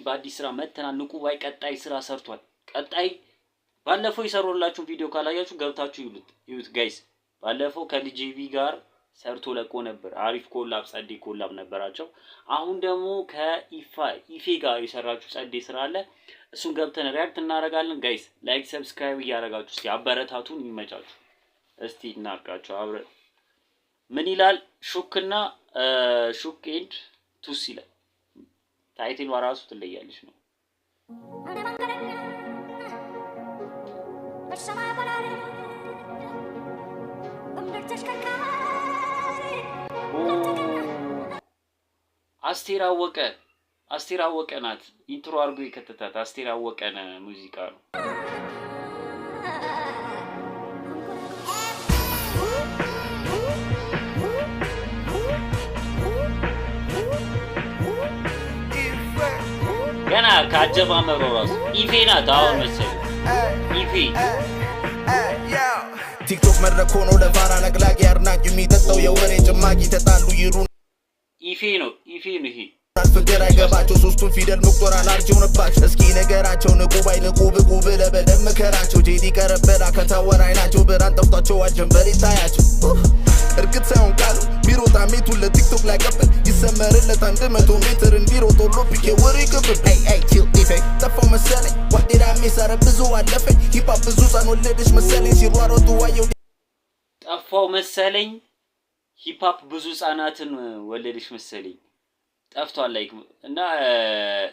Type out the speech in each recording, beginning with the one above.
በአዲስ ስራ መተናል። ንቁባይ ቀጣይ ስራ ሰርቷል። ቀጣይ ባለፈው የሰራላችሁን ቪዲዮ ካላያችሁ ገብታችሁ ይዩት ይዩት guys። ባለፈው ከልጅ ቢ ጋር ሰርቶ ለቆ ነበር። አሪፍ collab፣ ጸዴ collab ነበራቸው። አሁን ደግሞ ከኢፋ ኢፌ ጋር የሰራችሁ ጸዴ ስራ አለ። እሱን ገብተን react እናደርጋለን። Guys፣ like subscribe እያደረጋችሁ እስቲ አበረታቱን። ይመቻችሁ። እስቲ እናርጋቸው አብረን። ምን ይላል? ሹክና ሹክ and ቱስ ይላል። Title ሏ ራሱ ትለያለች ነው። እኔ መንገደኛ በሰማይ በራሪ በምድር ተሽከርካሪ። አስቴር አወቀ፣ አስቴር አወቀ ናት intro አድርጎ የከተታት። አስቴር አወቀ ሙዚቃ ነው። ገና ከአጀማመሩ ራሱ ኢፌ ናት አሁን መሰለኝ ኢፌ። ቲክቶክ መድረክ ሆኖ ለፋራ ለቅላቂ አድናቂ የሚጠጣው የወሬ ጭማቂ ተጣሉ ይሩ ኢፌ ነው፣ ኢፌ ነው ይሄ። ፍቅር አይገባቸው ሶስቱን ፊደል መቁጠር አላርጅ ሆነባቸው። እስኪ ነገራቸው ንቁ ባይ ንቁ ብቁ ብለህ በደንብ ምከራቸው። ጄዲ ቀረበላ ከተወር አይናቸው ብርሃን ጠፍቷቸው አጀንበር ይታያቸው። እርግጥ ሳይሆን ቃሉ ቢሮጣ ሜቱን ለቲክቶክ ላይ ቀብል ይሰመርለት 100 ሜትር እንዲሮጥ ኦሎምፒክ የወሬ ቅብል። አይ አይ chill ኢፌ ጠፋው መሰለኝ። What did I miss? ኧረ ብዙ አለፈኝ። Hip hop ብዙ ህፃን ወለደች መሰለኝ ሲሯሮጡ ዋየው። ጠፋው መሰለኝ፣ hip hop ብዙ ህጻናትን ወለደች መሰለኝ። ጠፍቷል like እና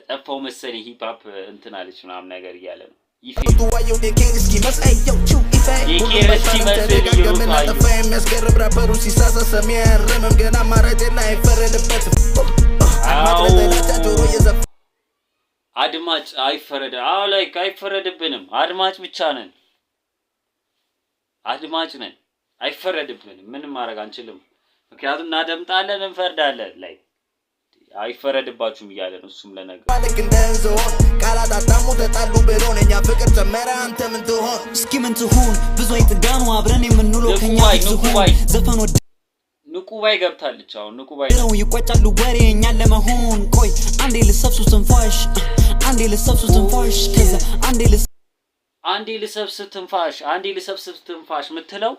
ጠፋው መሰለኝ hip hop እንትን አለች ምናምን ነገር እያለ ነው ይፌ። ዋየው daycare እስኪመስል። አይ yo chill ኢፌ Daycare እስኪመስል ተደጋገመና እየሮጡ። ጠፋ። የሚያስገርም ራፐሩ ሲሳሳ ሰሚ አያርምም ገና አማራጭና አይፈረድበትም አድማጭ ለጥላቻ ጆሮ እየዘፋ አድማጭ አይፈረድ። አዎ like አይፈረድብንም። አድማጭ ብቻ ነን፣ አድማጭ ነን። አይፈረድብንም። ምንም ማድረግ አንችልም። ምክንያቱም እናደምጣለን፣ እንፈርዳለን። Like አይፈረድባችሁም እያለ ነው እሱም ለነገሩ። ልክ እንደ ዝሆን ቃላት አጣሙ ተጣሉ ብሎን እኛ ፍቅር ጨመረ አንተ ምን ትሆን? እስኪ ምን ትሁን ብዙ አይጥጋኑ አብረን የምንውለው ከኛ ንቁባይ ፊት ዝሆን ንቁባይ ዘፈን ንቁባይ ገብታለች። አሁን ንቁባይ ወድረው ይቋጫሉ ወሬ እኛን ለመሆን። ቆይ አንዴ ልሰብሱ ትንፋሽ፣ አንዴ ልሰብሱ ትንፋሽ፣ ከዛ አንዴ አንዴ ልሰብስብ ትንፋሽ፣ አንዴ ልሰብስብ ትንፋሽ የምትለው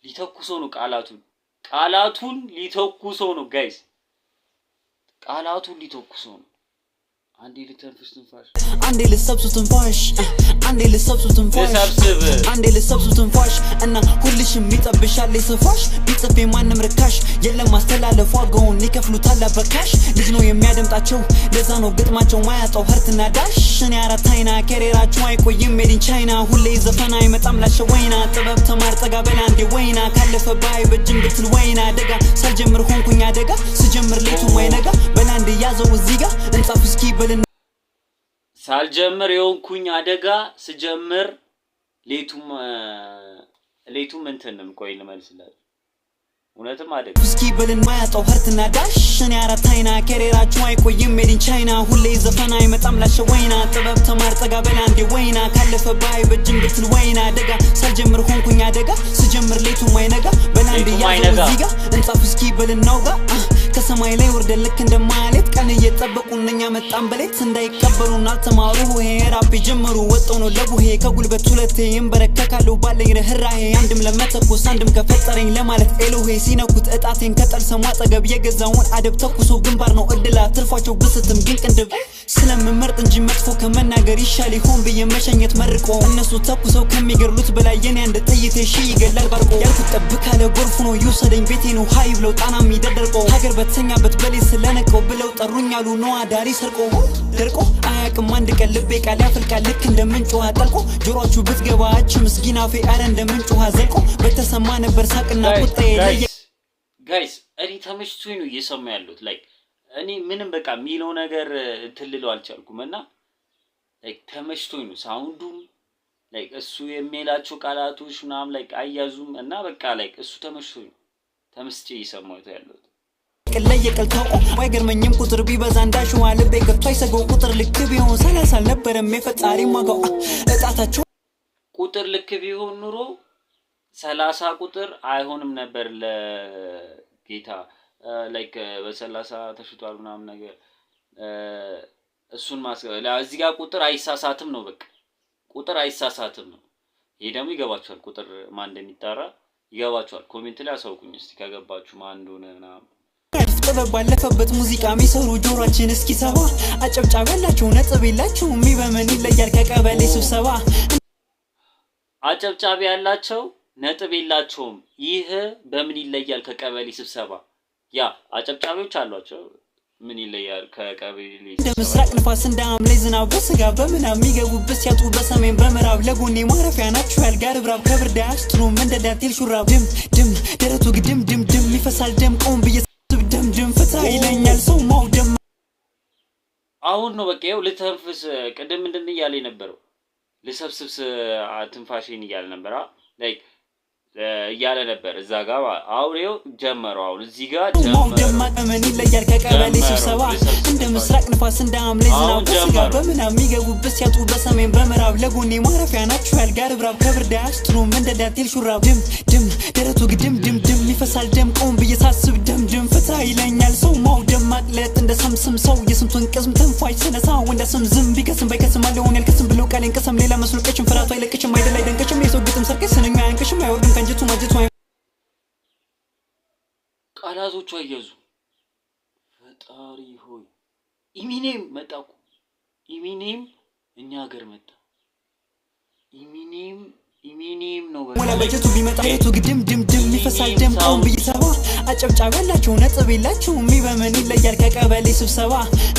ሊተኩሶ ነው። ቃላቱን ቃላቱን ሊተኩሶ ነው guys፣ ቃላቱን ሊተኩሶ ነው። አንዴ ልተንፍስ ትንፋሽ። አንዴ ልሰብሱ ትንፋሽ፣ አንዴ ልሰብሱ ትንፋሽ። ልሰብስብ። አንዴ ልሰብሱ ትንፋሽ እና ሁልሽም ይጠብሻል ስፋሽ ቢጽፍ የማንም ርካሽ የለም ማስተላለፍ ዋጋውን ይከፍሉታል በ cash። ልጅ ነው የሚያደምጣቸው ለዛ ነው ግጥማቸው ማያጣው heart ና dash። እኔ አራት አይና ከሬራችሁ አይቆይም made in ቻይና። ሁሌ ዘፈን አይመጣም ላሸ ወይና ጥበብ ተማር ጠጋ በላ አንዴ ወይና ካለፈ ባይ በጅም ብትል ወይና ደጋ ሳልጀምር ሆንኩኝ አደጋ ስጀምር ሌቱም አይነጋ በላንድ ያዘው እዚህ ጋ እንጻፍ እስኪ በልና ሳልጀምር የሆንኩኝ አደጋ ስጀምር ሌቱም ሌቱም እንትንም ቆይ ልመልስላችሁ። እውነትም አደጋ እስኪ በልን ማያጣው heart ና dash። እኔ አራት አይና ከሬራችሁ አይቆይም made in ቻይና። ሁሌ ዘፈን አይመጣም ላሸ ወይና ጥበብ ተማር ጠጋ በላ አንዴ ወይና ካለፈ ባይ በጅም ብትል ወይና ደጋ ሳልጀምር ሆንኩኝ አደጋ ስጀምር ሌቱም አይነጋ በላንድ ሌቱም ያዘው አይነጋ። እዚህ ጋ እንጻፍ እስኪ በልናውጋ ከሰማይ ላይ ወርደን ልክ እንደማለት ቀን እየጠበቁን እኛ መጣን በሌት እንዳይቀበሉን አልተማሩ ይሄ ራፕ የጀመሩ ወጠው ነው ለቡሄ ከጉልበት ሁለቴ ይንበረከካሉ ባለኝ ርህራሄ አንድም ለመተኮስ አንድም ከፈጠረኝ ለማለት ኤሎሄ ሲነኩት እጣቴን ከጠልሰሙ አጠገብ የገዛውን አደብ ተኩሶ ግንባር ነው እድላ ትርፏቸው ብስትም ግን ቅንድብ ስለምመርጥ እንጂ መጥፎ ከመናገር ይሻል ይሆን ብዬ መሸኘት መርቆ እነሱ ተኩሰው ከሚገድሉት በላይ የኔ አንድ ጥይቴ ሺ ይገላል ባርቆ ያልኩት ጠብ ካለ ጎርፍ ነው ይውሰደኝ ቤቴ ነው ሀይ ብለው ጣና የሚደርቆ ሀገር በተኛበት በሌ ስለነቀው ብለው ጠሩኝ አሉ ነዋ ዳሪ ሰርቆ ደርቆ አያቅም አንድ ቀን ልቤ ቃል ያፈልቃል ልክ እንደ ምንጭ ውሃ ጠልቆ ጆሮአችሁ ብትገባ አች ምስጊና ፌ አረ እንደ ምንጭ ውሃ ዘልቆ በተሰማ ነበር ሳቅና ቁጣዬ ለየ Guys, guys፣ እኔ ተመችቶኝ ነው እየሰማ ያለሁት። Like እኔ ምንም በቃ የሚለው ነገር እንትን ልለው አልቻልኩም እና like ተመችቶኝ ነው sound ኡም like እሱ የሚላቸው ቃላቶች ምናምን like አያዙም እና በቃ like እሱ ተመችቶኝ ነው ተመስጬ እየሰማሁት ያለሁት። ለየቅል ታውቆ አይገርመኝም ቁጥር ቢበዛ እንዳሸዋ ልቤ ከቶ አይሰገው ቁጥር ልክ ቢሆን 30 አልነበረም የፈጣሪ ዋጋው እጣታቸው ቁጥር ልክ ቢሆን ኑሮ 30 ቁጥር አይሆንም ነበር ለጌታ like በ30 ተሽጧል ምናምን ነገር። እሱን እዚህ ጋር ቁጥር አይሳሳትም ነው። በቃ ቁጥር አይሳሳትም ነው። ይሄ ደግሞ ይገባችኋል። ቁጥር ማን እንደሚጠራ ይገባችኋል። Comment ላይ አሳውቁኝ እስቲ ከገባችሁ ማን እንደሆነ ምናምን። ጥበብ ባለፈበት ሙዚቃ የሚሰሩ ጆሯችን እስኪሰባ፣ አጨብጫቢ ያላቸው ነጥብ የላቸው፣ በምን ይለያል ከቀበሌ ስብሰባ? አጨብጫቢ ያላቸው ነጥብ የላቸውም። ይህ በምን ይለያል ከቀበሌ ስብሰባ? ያ አጨብጫቢዎች አሏቸው። ምን ይለያል ከቀበሌ እንደ ምስራቅ ንፋስ፣ እንደ ሐምሌ ዝናብ፣ በስጋ በምናብ የሚገቡበት ሲያጡ በሰሜን በምዕራብ፣ ለጎኔ ማረፊያ ናቸው ያልጋ ርብራብ፣ ከብርድ አያስጥሉም እንደ ዳንቴል ሹራብ። ድም ድም ደረቱ ግድም ድም ድም ይፈሳል ደም፣ ቆም ብዬ ሳስብ ደም ድም ፍታ ይለኛል ሰው ማውደም። አሁን ነው በቃ ይኸው ልተንፍስ። ቅድም ምንድን እያለ የነበረው? ልሰብስብ ትንፋሽን እያለ ነበር፣ like እያለ ነበር እዛ ጋር። አሁን ይኸው ጀመረው። አሁን እዚህ ጋር ማውደም ጀመረው። በምን ይለያል ከቀበሌ ጀመረው። ስብሰባ? ልሰብስብ እንደ ምስራቅ ንፋስ፣ እንደ ሐምሌ ዝናብ፣ አሁን በስጋ ጀመረው። በምናብ የሚገቡበት ሲያጡ በሰሜን በምዕራብ፣ ለጎኔ ማረፊያ ናቸው ያልጋ ርብራብ፣ ከብርድ አያስጥሉም እንደ ዳንቴል ሹራብ። ድም ድም ደረቱ ግድም ድም ድም ይፈሳል ደም፣ ቆም ብዬ ሳስብ ደም ድም ፍታ ይለኛል ሰው ማውደም፣ ማቅለጥ እንደ ሰምስም ሰው የስንቱን ቅስም ትንፋሽ ስነሳ እንደ ስም ዝም። ቢከስም ባይከስም አለሆን ያልከስም ብሎ ቃሌን ቅስም፣ ሌላ መስሎ ቀሽም፣ ፍርሃቱ አይለቅሽም፣ አይደል አይደንቅሽም፣ የሰው ግጥም ሰርቀሽ ስንኙ አያንቅሽም፣ አይወርድም ከአንጀቱ ማጀቱ። ቃላቶቹ አያዙ። ፈጣሪ ሆይ፣ ኢሚኔም መጣ እኮ። ኢሚኔም እኛ ሀገር መጣ። ኢሚኔም ኢሚኔም ነው በቃ። ሞላ በጀቱ ቢመጣ ደረቱ ግድም ድም ድም ይፈሳል ደም፣ ቆም ብዬ ሰባ አጨብጫቢ ያላቸው ነጥብ የላቸው፣ በምን ይለያል ከቀበሌ ስብሰባ?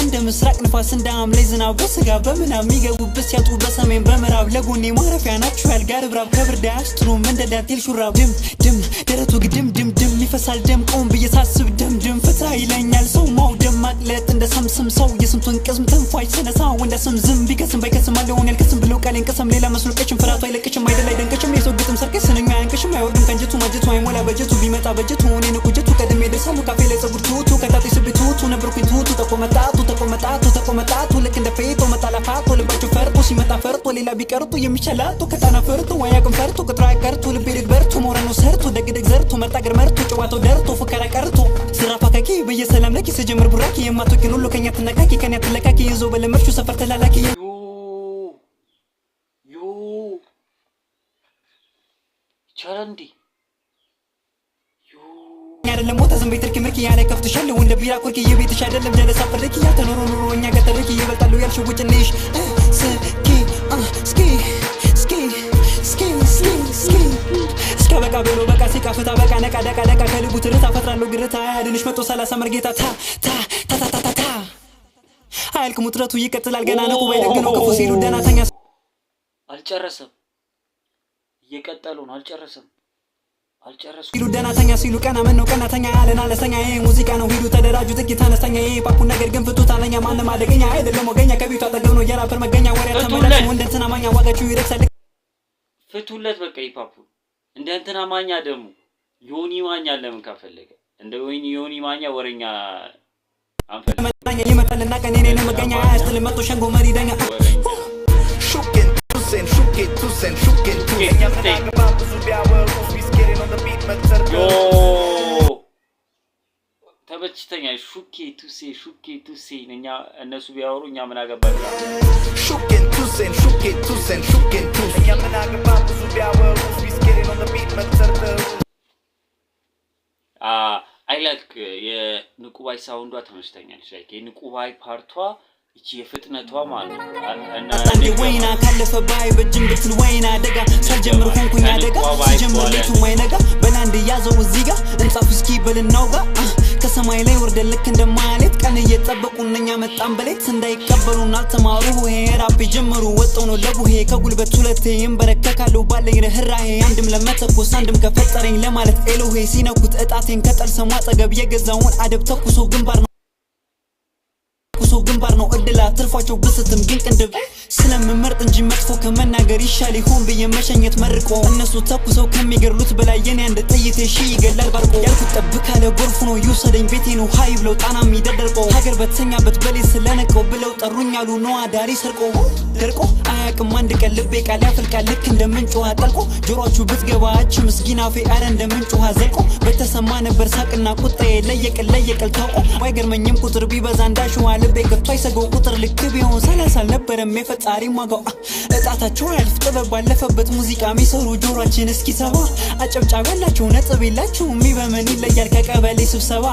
እንደ ምስራቅ ንፋስ፣ እንደ ሐምሌ ዝናብ፣ በስጋ በምናብ የሚገቡበት ሲያጡ በሰሜን በምዕራብ፣ ለጎኔ ማረፊያ ናቸው ያልጋ ርብራብ፣ ከብርድ አያስጥሉም እንደ ዳንቴል ሹራብ። ድም ድም ደረቱ ግድም ድም ድም ይፈሳል ደም፣ ቆም ብዬ ሳስብ ደም ድም ፍታ ይለኛል ሰው ማውደም፣ ማቅለጥ እንደ ሰምስም ሰው የስንቱን ቅስም ትንፋሽ ስነሳ እንደ ስም ዝም። ቢከስም ባይከስም አለሆን ያልከስም ብሎ ቃሌን ቅስም፣ ሌላ መስሎ ቀሽም፣ ፍርሃቱ አይለቅሽም፣ አይደል አይደንቅሽም፣ የሰው ግጥም ሰርቀሽ ስንኙ አያንቅሽም፣ አይወርድም ከአንጀቱ ማጀቱ፣ አይሞላ በጀቱ ቢመጣ በጀቱ፣ እኔ ንቁ ጀቱ ቀድሜ ደርሳለሁ ካፌ ላይ ፀጉር ቱቱ፣ ከጣጤ ስቤ ቱቱ ነበርኩኝ ቱቱ፣ ተቆመጣቱ ተቆመጣቱ ተቆመጣቱ፣ ልክ እንደ ፌጦ መጣላፋቶ፣ ልባቸው ፈርጦ ሲመጣ ፈርጦ፣ ሌላ ቢቀርጡ የሚቻላቱ ከጣና ፈርቶ አያውቅም ፈርቶ፣ ቅጥሮ አይቀርቶ፣ ልቤ ደግ በርቶ፣ ሞረኖ ሰርቶ፣ ደግ ደግ ዘርቶ መጣ እግር መርቶ፣ ጨዋታው ደርቶ፣ ፉከራ ቀርቶ፣ ዝራፍ አካኪ በየሰላም ለኪ ስጀምር ቡራኪ፣ የማትወኪን ሁሉ ከኛ ትነካኪ፣ ከኛ ትለካኪ፣ ይዞ በለመድሽው ሰፈር ተላላኪ። Yo yo፣ ይቻላል እንዴ? Yo። አይደለም ቦታ ዝም ቤት ትርኪ ምርኪ ያለ ከፍትሻለሁ እንደ ቢራ ኮርኪ፣ የቤትሽ አይደለም ጀለሳ ፍርኪ፣ ያልተኖረ ኑሮ እኛ ጋር ተርኪ፣ ይበልጣሉ ያልሽው ውጭ ነሽ። ስኪ ስኪ ስኪ ስኪ ስኪ ስኪ እስከ በቃ ብሎ በቃ ሲቃ ፍታ በቃ ነቃ ደቃ ደቃ ከልቡ ትርታ ፈጥራለሁ ግርታ፣ አያድንሽ 130 መርጌታ፣ ታ ታ ታ ታ ታ ታ አያልቅም ውጥረቱ ይቀጥላል ገና፣ ንቁ ባይ ደግ ነው ክፉ ሲሉ ደህና ተኛ። አልጨረሰም። እየቀጠሉ ነው። አልጨረሰም። አልጨረስኩም። ሲሉ ደህና ተኛ ሲሉ ቀና ምን ነው ቀናተኛ አለን አነስተኛ፣ ይሄ ሙዚቃ ነው ሂዱ ተደራጁ ጥቂት አነስተኛ፣ ይሄ ፓፑን ነገር ግን ፍቱት አለኛ፣ ማንም አደገኛ አይደለም ወገኛ፣ ከቤቱ አጠገብ ነው የራፐር መገኛ፣ ወሬ ተመላችሁ እንደ እንትና ማኛ ዋጋችሁ ይረክሳል። ፍቱለት በቃ hip hop ኡ። እንደ እንትና ማኛ ደግሞ ዮኒ ማኛ ለምን ካፈለገ እንደ ዮኒ ማኛ ወሬኛ አንፈልግም። መናኛ ይመጣልና ቀን የኔ ነው መገኛ፣ አያስጥልም መቶ ሸንጎ መሪ ዳኛ። ወሬኛ። ሹኬን ቱሴን ሹኬ ቱሴን ሹኬን ቱሴን እኛ ምን አገባ ብዙ ቢያወሩ፣ ቢስኬሬን on the beat መተርተሩ። Yo፣ ተመችተኛል። ሹኬ ቱሴ ሹኬ ቱሴ፣ እኛ እነሱ ቢያወሩ እኛ ምን አገባን? ሹኬን ቱሴን ሹኬ ቱሴን ሹኬን ቱሴን እኛ ምን አገባ ብዙ ቢያወሩ፣ ቢስኬሬን on the beat መተርተሩ። I like የንቁባይ sound ዷ ተመችተኛለች። Like የንቁባይ part ቷ ይቺ የፍጥነቷ ማለት ነው እና አንዴ ወይና ካለፈ ባይ በጅም ብትል ወይና አደጋ፣ ሳልጀምር ሆንኩኝ አደጋ፣ ስጀምር ሌቱ ማይነጋ፣ በላንድ ያዘው እዚህ ጋ እንጻፍ እስኪ በል እናውጋ። ከሰማይ ላይ ወርደን ልክ እንደ ማሌት፣ ቀን እየጠበቁን እኛ መጣን በሌት፣ እንዳይቀበሉን አልተማሩ ይሄ ራፕ የጀመሩ ወጠው ነው ለቡሄ፣ ከጉልበት ሁለቴ ይንበረከካሉ ባለኝ ርህራሄ፣ አንድም ለመተኮስ አንድም ከፈጠረኝ ለማለት ኤሎሄ፣ ሲነኩት እጣቴን ከጠልሰሙ አጠገብ የገዛውን አደብ ተኩሶ ግንባር ነው ኩሶ ግንባር ነው እድላ ትርፏቸው፣ ብስትም ግን ቅንድብ ስለምመርጥ እንጂ መጥፎ ከመናገር ይሻል ይሆን ብዬ መሸኘት መርቆ፣ እነሱ ተኩሰው ከሚገድሉት በላይ የኔ አንድ ጥይት ሺ ይገላል ባርቆ፣ ያልኩት ጠብ ካለ ጎርፍ ነው ይውሰደኝ ቤቴ ነው ሀይ ብለው ጣና የሚደደርቆ፣ ሀገር በተኛበት በሌት ስለነቀው ብለው ጠሩኝ አሉ ነዋ ዳሪ ሰርቆ፣ ደርቆ አያውቅም አንድ ቀን ልቤ ቃል ያፈልቃል ልክ እንደ ምንጭ ውሃ ጠልቆ፣ ጆሮአችሁ ብትገባ አች ምስኪን አፌ አረ እንደ ምንጭ ውሃ ዘልቆ በተሰማ ነበር ሳቅና ቁጣዬ ለየቅል ለየቅል ታውቆ፣ ባይገርመኝም ቁጥር ቢበዛ እንዳሸዋ ልቤ። ልቤ ከቶ አይሰገው ቁጥር ልክ ቢሆን 30 አልነበረም የፈጣሪ ዋጋው። እጣታቸው ያልፍ ጥበብ ባለፈበት ሙዚቃ የሚሰሩ ጆሯችን እስኪሰባ አጨብጫቢ ያላቸው ነጥብ የላቸው በምን ይለያል ከቀበሌ ስብሰባ።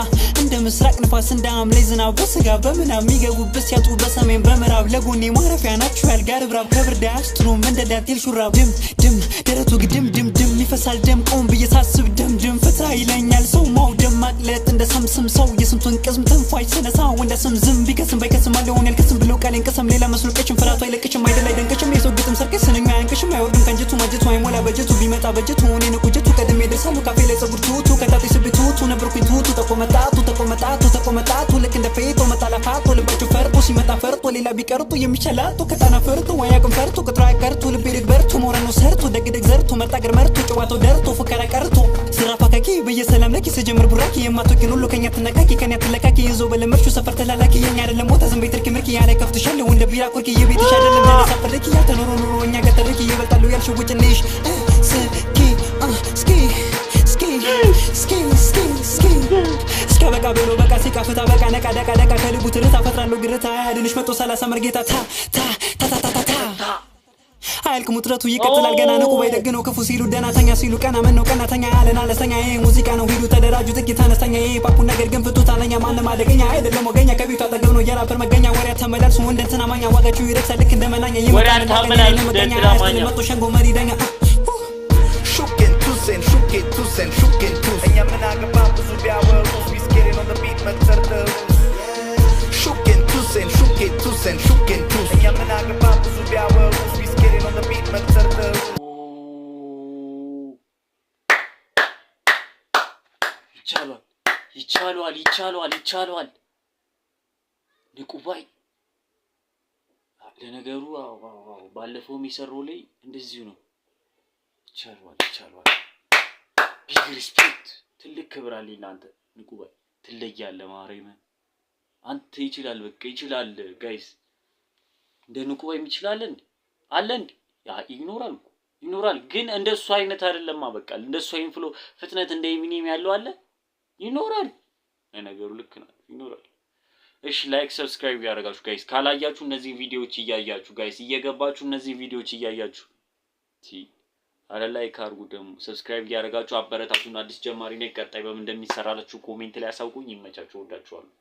እንደ ምስራቅ ንፋስ እንደ ሐምሌ ዝናብ በስጋ በምናብ የሚገቡበት ሲያጡ በሰሜን በምዕራብ ለጎኔ ማረፊያ ናቸው ያልጋ ርብራብ ከብርድ አያስጥሉም እንደ ዳንቴል ሹራብ። ድም ድም ደረቱ ግድም ድም ድም ይፈሳል ደም ቆም ብዬ ሳስብ ደም ድም ፍታ ይለኛል ሰው ማውደም ማቅለጥ እንደ ሰምስም ሰው የስንቱን ቅስም ትንፋሽ ስነሳ እንደ ስም ዝም ቢከስም ባይከስም አለውን ያልከስም ብሎ ቃሌን ቅስም ሌላ መስሎ ቀችም ፍርሃቱ አይለቅሽም አይደል አይደንቅሽም የሰው ግጥም ሰርቀሽ ስንኙ አያንቅሽም አይወርድም ከንጀቱ ማጀቱ አይሞላ በጀቱ ቢመጣ በጀቱ እኔ ንቁጀቱ ቀድሜ ደርሳለሁ ካፌ ላይ ፀጉር ቱቱ ከጣጤ ስቤ ቱቱ ነበርኩኝ ቱቱ ተቆመጣቱ ተቆመጣቱ ተቆመጣቱ ልክ እንደ ፌጦ መጣላፋቶ ልባቸው ፈርጦ ሲመጣ ፈርጦ ሌላ ቢቀርጡ የሚቻላቶ ከጣና ፈርቶ አያውቅም ፈርቶ ቅጥሮ አይቀርቶ ልቤ ደግ በርቶ ሞረኖ ሰርቶ ደግ ደግ ዘርቶ መርጣ ገር መርቶ ጨዋታው ደርቶ ፉከራ ቀርቶ ስራፋ ካኪ በየሰላም ለኪ ስጀምር ቡራኪ የማትወቂን ሁሉ ከኛ ትነካኪ ከኛ ትለካኪ ይዞ በለመድሽው ሰፈር ተላላኪ የኛ አይደለም ቦታ ዝም በይ ትርኪ ምርኪ ያለ ከፍትሻለሁ እንደ ቢራ ኮርኪ የቤትሽ አይደለም ለሳፈርኪ ያልተኖረ ኑሮ እኛ ገጠርኪ ይበልጣሉ ያልሽው ውጭ ነሽ። ስኪ ስኪ ስኪ ስኪ ስኪ ስኪ እስከ በቃ ብሎ በቃ ሲቃፍታ በቃ ነቃ ደቃ ደቃ ከልቡ ትርታ ፈጥራለሁ ግርታ አያድንሽ 130 መርጌታ ታ ታ ታ ታ ታ ታ አያልቅም ውጥረቱ ይቀጥላል ገና ንቁ ባይደግ ነው ክፉ ሲሉ ደህናተኛ ሲሉ ቀና ምን ነው ቀናተኛ አለን አነስተኛ ይሄ ሙዚቃ ነው ሂዱ ተደራጁ ጥቂት አነስተኛ ይሄ ፓፑ ነገር ግን ፍቱት አለኛ ማንም አደገኛ አይደለም ወገኛ ከቤቱ አጠገብ ነው የራፐር መገኛ ወሬ ተመላልሱ እንደ እንትና ማኛ ዋጋችሁ ይረክሳል ልክ እንደ መናኛ ወሬ አታመላልሱ እንደ እንትና ማኛ። መጥቶ ሸንጎ መሪ ዳኛ። ሹኬን ቱሴን ሹኬ ቱሴን ሹኬን ቱስ እኛ ምን አገባን ብዙ ቢያወሩ we skating on the beat መተርተሩ። ሹኬን ቱሴን ሹኬ ቱሴን ሹኬን ቱስ እኛ ምን አገባን ብዙ ቢያወሩ we skating on the beat መተርተሩ። ይቻሏል፣ ይቻሏል፣ ይቻሏል፣ ይቻሏል። ንቁባይ ለነገሩ አዎ፣ አዎ፣ አዎ፣ ባለፈው የሚሰራው ላይ እንደዚሁ ነው። ይቻሏል፣ ይቻሏል። Big respect፣ ትልቅ ክብር አለኝ ለአንተ ንቁባይ፣ ትለያለህ። ማርያምን አንተ ይችላል፣ በቃ ይችላል። Guys፣ እንደ ንቁባይ ይችላል እንዴ? አለ እንዴ? ያ ይኖራል እኮ ይኖራል፣ ግን እንደሱ አይነት አይደለማ። በቃ እንደሱ አይነት flow ፍጥነት እንደ ኤሚኔም ያለው አለ ይኖራል። ለነገሩ ልክ ነው፣ ይኖራል። እሺ like subscribe ያደረጋችሁ guys ካላያችሁ እነዚህ ቪዲዮዎች እያያችሁ guys እየገባችሁ እነዚህ ቪዲዮዎች እያያችሁ ቲ አረ like አድርጉ፣ ደግሞ subscribe እያደረጋችሁ አበረታቱን። አዲስ ጀማሪ ነኝ። ቀጣይ በምን እንደሚሰራላችሁ comment ላይ አሳውቁኝ። ይመቻችሁ። ወዳችኋለሁ።